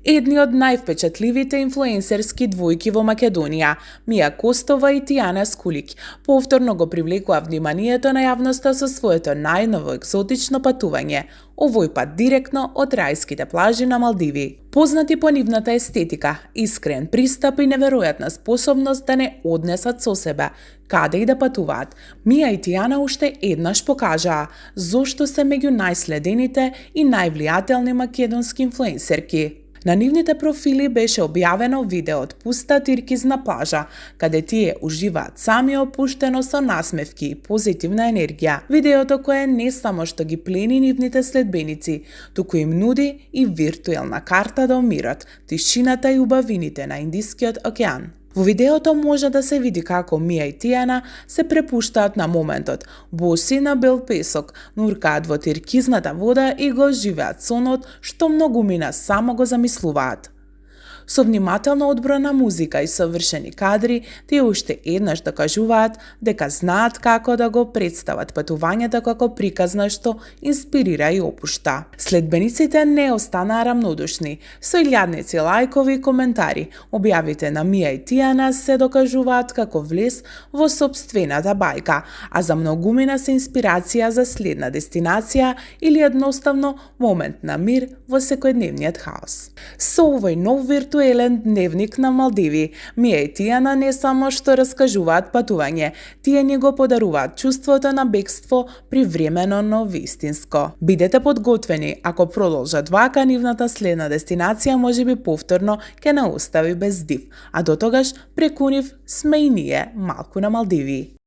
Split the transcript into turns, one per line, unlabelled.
Едни од највпечатливите инфлуенсерски двојки во Македонија, Мија Костова и Тијана Скулик, повторно го привлекува вниманието на јавноста со своето најново екзотично патување, овој пат директно од рајските плажи на Малдиви. Познати по нивната естетика, искрен пристап и неверојатна способност да не однесат со себе каде и да патуваат, Мија и Тијана уште еднаш покажаа зошто се меѓу најследените и највлијателни македонски инфлуенсерки. На нивните профили беше објавено видео од пуста тиркизна плажа, каде тие уживаат сами опуштено со насмевки и позитивна енергија. Видеото кое не само што ги плени нивните следбеници, туку им нуди и виртуелна карта до мирот, тишината и убавините на Индискиот океан. Во видеото може да се види како Мија и Тијана се препуштаат на моментот, боси на бел песок, нуркаат во тиркизната вода и го живеат сонот што многумина само го замислуваат. Со внимателно одбрана музика и совршени кадри, тие уште еднаш докажуваат дека знаат како да го представат патувањето како приказна што инспирира и опушта. Следбениците не останаа рамнодушни. Со илјадници лајкови и коментари, објавите на Мија и Тијана се докажуваат како влез во сопствената бајка, а за многумина се инспирација за следна дестинација или едноставно момент на мир во секојдневниот хаос. Со овој нов виртуелен дневник на Малдиви, Мија и Тијана не само што раскажуваат патување, тие ни го подаруваат чувството на бегство привремено, но вистинско. Бидете подготвени, ако продолжат вака, нивната следна дестинација можеби повторно ќе не остави без див, а до тогаш преку нив сме и ние малку на Малдиви.